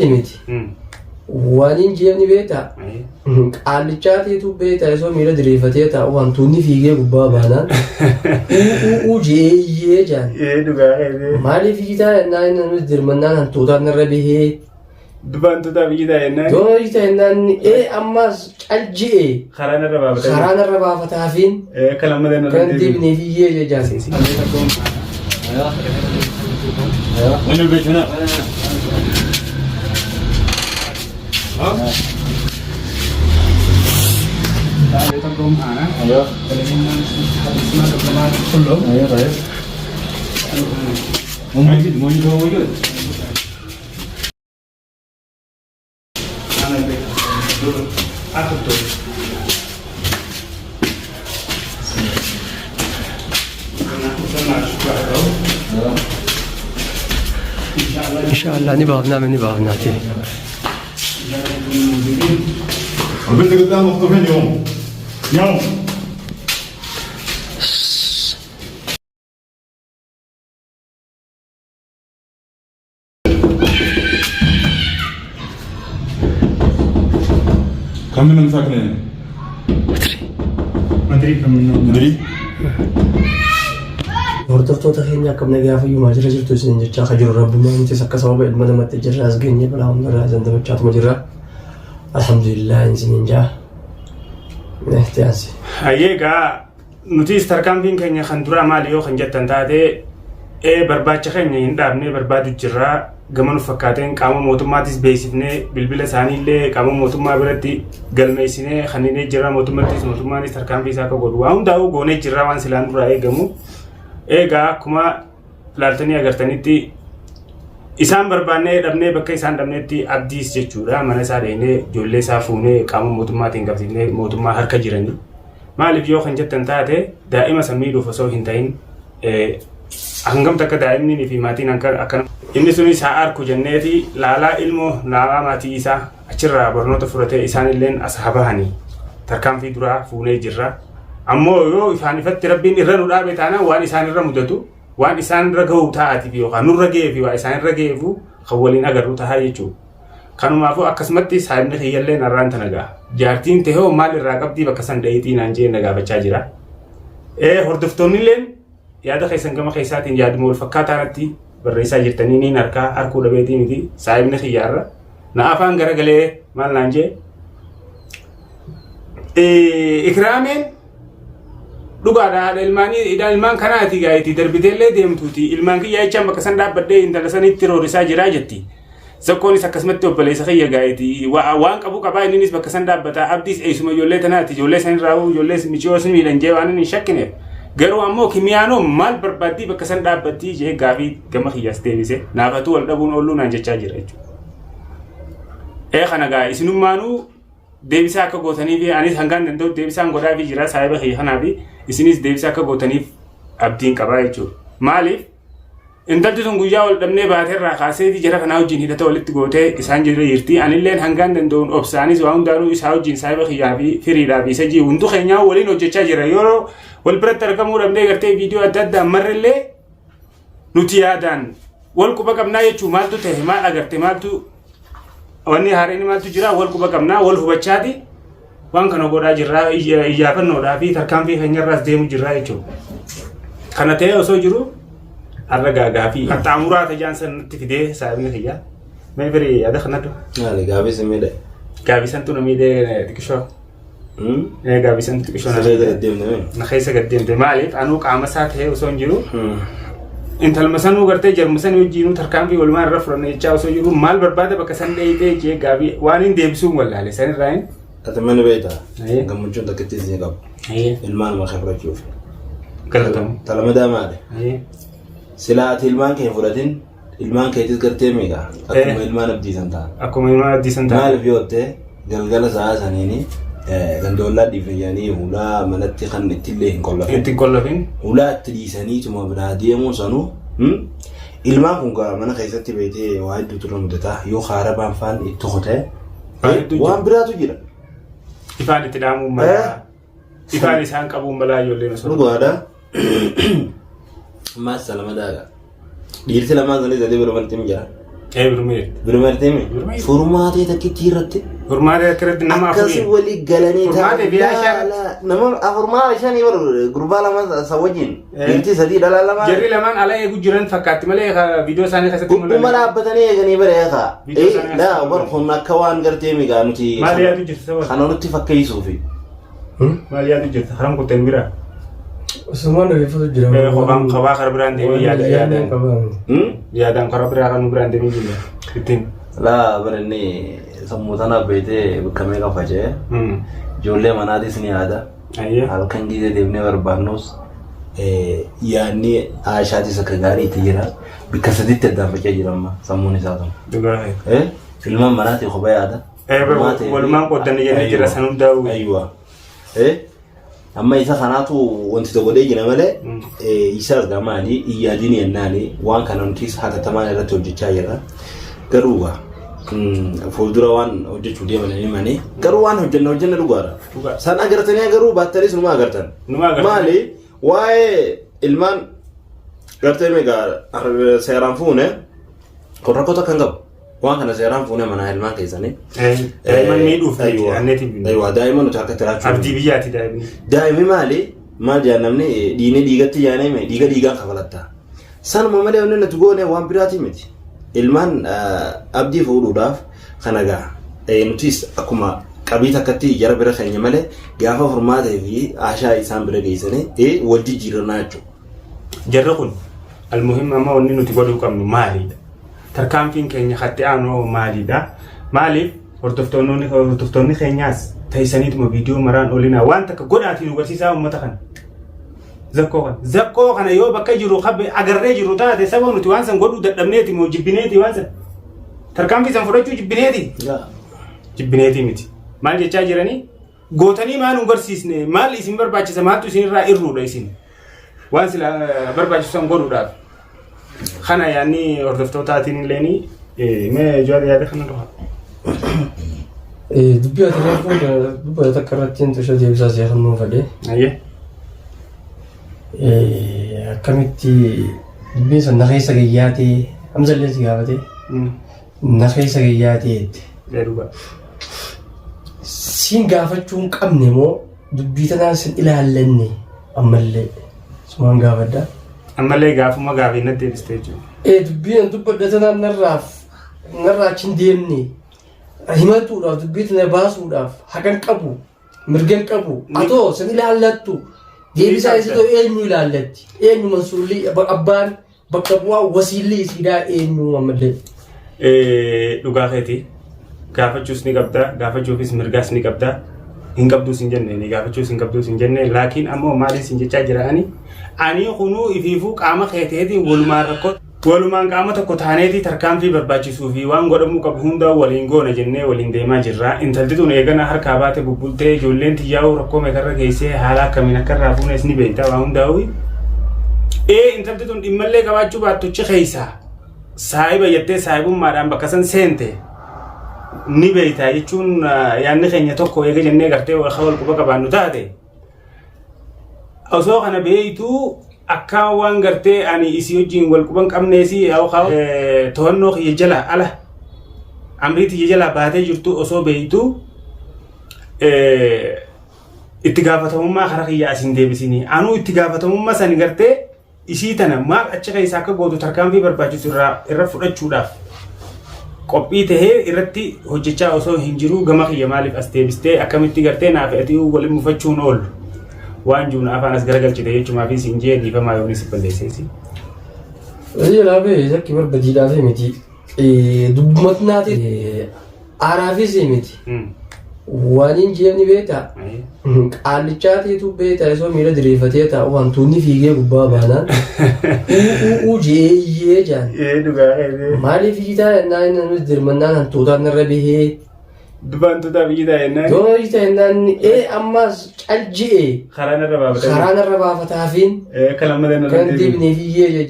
Miti. Waan hin jeefni beektaa? Qaallichaatiitu beektaa osoo miila diriirfatee taa'u hantuunni fiigee gubbaa baanaan uu uu je'ee iyyee jaan. Ee dhugaa keetii. Maaliif iyyitaa jennaan inni nuti dirmannaan hantuutaan irra bahee. Duba hantuutaa biyyi jennaan. Doona iyyitaa jennaan ee ammas cal je'ee Karaan irra baafatanii. karaan irra baafataafiin Ee akka lammataa irra kan deebineef iyyee jaan. وين البيت هنا؟ ايوه ايوه طيب مو موجود موجود هو موجود. Inshaallah ni baafnaa ni baafnaati. البنت قدام مخطوفين يوم يوم. كم منهم ساكنين؟ مدري كم منهم. مدري؟ Hordoftoota keenya, akkam nagaa fayyumaa jira jirtu isin jechaa ka jiru rabbummaa nutis akka sababa ilma namatti jirra as geenye balaa hundarraa dandamachaatuma jirra. Alhamdulillah isiniin jaa. Ihtiyaansi. Hayyee, egaa nutis tarkaanfiin keenya kan duraa maali yoo kan jettan taate, ee barbaacha keenya hin dhaabne, barbaadu jirra. Gama nu fakkaateen qaama mootummaatis beeksifnee, bilbila isaaniillee qaama mootummaa biratti galmeessinee kanneen jira, mootummattis mootummaanis tarkaanfii isaa akka godhu waa hundaa'uu goonee jirra, waan silaan duraa eegamu. Egaa akkuma ilaaltanii agartanitti isaan barbaannee dhabnee, bakka isaan dhabnetti Abdiis jechuudha mana isaa dheenee, ijoollee isaa fuunee, qaama mootummaatiin qabsiifnee mootummaa harka jiranii. Maaliif yoo kan jettan taate, daa'ima san miidhuuf osoo hin ta'in, hangam takka daa'imni fi maatiin akka inni sunis haa arku jenneeti, laalaa ilmoo laalaa maatii isaa achirraa barnoota fudhatee isaanilleen as haa bahanii tarkaanfii duraa fuunee jirra. Ammoo yoo ifaan ifatti rabbiin irra nu dhaabe taanaan, waan isaan irra mudatu, waan isaan irra gahu ta'aatiif yookaan nurra ga'ee fi waan isaan irra ga'eefu kan waliin agarru tahaa jechuudha. Kanumaafuu akkasumatti saayibni kiyyallee narraan tana ga'a. Jaartiin tahee maal irraa qabdii bakka san dhahiitii naan jee na gaafachaa jira. Ee, hordoftoonnilleen yaada keessan gama keessaatiin yaaduma wal fakkaataanatti barreessaa jirtanii niin harkaa harkuu dhabeetii miti. Saayibni kiyyaarra na afaan garagalee maal naan jee, Ikraameen dhugaadha, haadha ilmaanii ilmaan kanaati gaayitii darbiteellee deemtuuti, ilmaan kiyyaa jechaan bakka san dhaabbadhee intala sanitti roorisaa jiraa jetti. Zokkoonis akkasumatti obboleessa kiyya gaayitii waan qabu qabaa, inninis bakka san dhaabbata. Abdiis eessuma ijoollee tanaati, ijoollee sanirraa ijoollee miciyoo sun miidhan jee waan inni hin shakkineef. Garuu ammoo kimiyaanoo maal barbaaddii bakka san dhaabbattii jee gaafii gama kiyyaas deebise, naafatu wal dhabuun oolluu naan jechaa jira jechuudha. Ee, kana gaa isinummaanuu deebisaa akka gootanii fi anis hangaan danda'u deebisaan godhaafii jira saahiba kiyya kanaa fi isinis deebisaa akka gootaniif abdiin qabaa jechuudha. Maaliif, intalti sun guyyaa wal dhabnee baateerraa kaaseeti jara kanaa wajjin hidhata walitti gootee isaan jira jirti. Anilleen hangaan danda'uun obsaanis waa hundaanuu isaa wajjin, saahiba kiyyaa fi firiidhaa fi isa jii hundu keenyaa waliin hojjechaa jira. Yeroo wal biratti argamuu dhabnee gartee viidiyoo adda addaa marrellee nuti yaadaan wal quba qabnaa jechuun, maaltu ta'e, maal agarte, maaltu wanni haareen maaltu jira, wal quba qabnaa, wal hubachaati waan kana godhaa jirraa, iyyaafannoodhaa fi tarkaanfii keenyarraas deemu jirraa jechuudha. Kana ta'ee osoo jiru har'a gaagaa fi qaxxaamuraa tajaan sanatti fidee saayibni kiyyaa. Mee firii yaada kanatu. Maali gaafii si miidhe? Gaafii santu na miidhee xiqishoo. Gaafii santu xiqishoo na Siree miidhee. gad deemne mee? Na keessa gad deemte. Maaliif, anuu qaama isaa ta'ee osoo hin jiru, intalma sanuu gartee jarma sanii wajjinuu tarkaanfii walumaa irra fudhanna jechaa osoo jiru, maal barbaada bakka san dheeyitee jee gaafii waan hin deebisuun wallaale sanirraa hin. Ati mana beektaa? Ee. Gammachuun takkitti isin qabu. Ilmaan makee fudhachuuf. Galatamu. Talamadaa maali? Silaa ati ilmaan kee hin fudhatin, ilmaan keetis gartee meeqa? Akkuma ilmaan abdiisan ta'an. Akkuma ilmaan abdiisan ta'an. Maaliif yoo ta'e, galgala sa'a saniini gandoollaa dhiifne jedhanii hulaa manatti kan ittillee hin qollafin. Itti hin qollafin. Hulaa itti dhiisaniituma biraa deemuu sanuu ilmaan kun gaa mana keessatti beetee waa hedduutu irra mudataa yoo kaarabaan faan itti kutee Waa hedduu jira. waan biraatu jira. Ifaan itti dhaamuun malaa. Ifaan isaan qabuun malaa ijoolleen osoo. Dhugaadha. Ammaas salama daaga. Dhiirti lamaan sanis sadii bira wanti hin jira. Ee biruma jirti. Biruma jirti Biruma jirti. Furmaatee takkitti irratti. Furmaatee akkanatti nama Akkasi afurii. walii galanii Furmaatee fi Aishaa Laa, nama afurmaa shanii bar gurbaa lama isa wajjin. Eh. Dhiirti sadii dhalaa lama. Jarri lamaan ala eegu jiran fakkaatti malee viidiyoo isaanii keessatti Gubbuma dhaabbatanii eeganii bara eegaa. Viidiyoo isaanii Laa keessatti bar kun akka waan gartee migaa nuti. Maal yaadu jirti saba? Kana nutti fakkeessuufi. Maal yaadu jirti? Haram kuteen bira. Osumaan dhageeffatu jira. Kophaan kophaa kara biraan deemee yaada yaadaan. Hmm? Yaadaan karaa biraa kan biraan deemee jira. Ittiin. Laa bara inni sammuu tanaaf beektee bakka meeqa faca'ee. Ijoollee manaatis ni yaada. Ayyee. Halkan gizee deemnee barbaannus yaadni Aayishaatis akka gaariitti jira. Bakka sadiitti addaan faca'ee jira amma sammuun isaa sun. Dhugaa. Ilmaan manaatii kophaa yaada. Walumaan qooddanne jennee jira san hundaa'u. Ayyuwa. Amma isa kanaatu wanti tokko godhee jira malee isaas gamaanii iyyaadiin yennaani waan kana nutis hatattamaan irratti hojjechaa jirra. Garuu gaa fuuldura waan hojjechuu deeman hin himanii garuu waan hojjenna hojjenna dhugaadha. Dhugaa. San agartanii garuu baattanis numa agartan. Numa agartan. Maali waa'ee ilmaan gartee meeqa seeraan fuune kun rakkoo takka hin qabu. Waan kana seeraan fuune manaa ilmaan keessanii. Daa'imman miidhuuf Aywa. anneetiin Aywa daa'imman nuti harkatti laachuu. abdii biyyaati daa'imni. Daa'imni maali? Maal jedhan namni dhiinee dhiigatti yaanee dhiiga dhiigaan kafalatta. Sanuma malee wanni nuti goone waan biraati miti. Ilmaan abdii fuudhuudhaaf kana gaa nutis akkuma qabii takkatti jara bira keenya malee gaafa furmaatee fi ashaa isaan bira geessanii wal jijjiirannaa jechuudha. Jarri kun almuhim amma wanni nuti godhuu qabnu maalidha? Tarkaanfiin keenya hatti aanu hoo maalidha? Maaliif hordoftoonni hordoftoonni keenyaas teessaniituma viidiyoo maraan olinaa waan takka godhaatii nu barsiisaa uummata kana. Zakkoo kana. Zakkoo kana yoo bakka jiru kabbe agarree jiru taate saba nuti waan san godhuu dadhabneeti moo jibbineeti waan san. Tarkaanfii san fudhachuu jibbineeti. Jibbineeti miti. Maal jechaa jiranii? Gootanii maal nu barsiisne? Maal isin barbaachisa? Maaltu isin irraa irruudha isin? Waan sila barbaachisu san godhuudhaaf. Kana yaadni hordoftootaatiin illee mee jawaar yaada kana dhufa. Dubbii ati reefu dubbata takka irratti hin tusha deebisaa see kan nuuf fedhe. Ayyee. Akkamitti dubbiin sun na keessa gayyaatee Hamza illee si gaafate na keessa gayyaatee jette. Dhugaa. Siin gaafachuu hin qabne moo dubbii tanaan sin ilaallanne ammallee sumaan gaafadha. Ammallee gaafuma gaafii natti deebiste jechuudha. Ee dubbii an dubbadha tanaan narraaf narraa achi hin deemne himatuudhaaf dubbii tana baasuudhaaf haqan qabu mirgan qabu atoo sin ilaallattu deebisaa isitoo eenyu ilaallatti eenyu mansuulli abbaan bakka bu'aa wasiilli isiidhaa eenyu ammallee. Dhugaa keeti. Gaafachuus ni qabda, gaafachuufis mirgaas ni qabda. Hin qabduus hin jenne, ni gaafachuus hin qabduus hin jenne. Laakiin ammoo maaliin sin jechaa jira ani? Ani kunuu ifiifuu qaama keeteetiin walumaan rakkoo walumaan qaama tokko taaneetii tarkaanfii barbaachisuu fi waan godhamuu qabu hundaa waliin goona jennee waliin deemaa jirra. Intalti tun eegana harkaa baate bubbultee ijoolleen xiyyaa'uu rakkoo meeqarra geessee haala akkamiin akka irraa fuunes ni beekta waa hundaa'u. Ee intalti tun dhimmallee qabaachuu baattuchi keessaa saahiba jettee saahibummaadhaan bakka san seente ni beekta jechuun yaadni keenya tokko eega jennee gartee wal quba qabaannu taate. Osoo kana beektuu akka waan gartee ani isii wajjin wal quban qabneesi to'annoo kiyya jala ala amrii tiyya jala baatee jirtu osoo beektuu itti gaafatamummaa karaa kiyya asiin deebisini. Anuu itti gaafatamummaa sani gartee isii tana maal achi keessa akka gootu tarkaanfii barbaachisu irra fudhachuudhaaf qophii tahee irratti hojjechaa osoo hin jiru gama kiyya maaliif as deebistee akkamitti gartee naaf ati waliin mufachuun oolu waan jiru afaan as garagalchite jechumaa fi siin jee dhiifamaa yoon si balleesseesi. Jalaa bee zakki barbadiidhaaf miti. Dubbumatnaati aaraafis miti. Waan hin jeefni beektaa? Qaallichaatiitu beektaa osoo miila diriirfatee taa'u hantuunni fiigee gubbaa baanaan uu uu jeeyyee jaan. Dhugaa Maaliif iyyitaa jennaan inni nuti dirmannaan hantuutaan irra bahee. Dubaan tuutaa biyyitaa jennaan. Doona iyyitaa jennaan ee ammas cal je'ee Karaan irra baafatee. karaan irra baafataafiin Akka lammataa kan deebinee fiiyyee.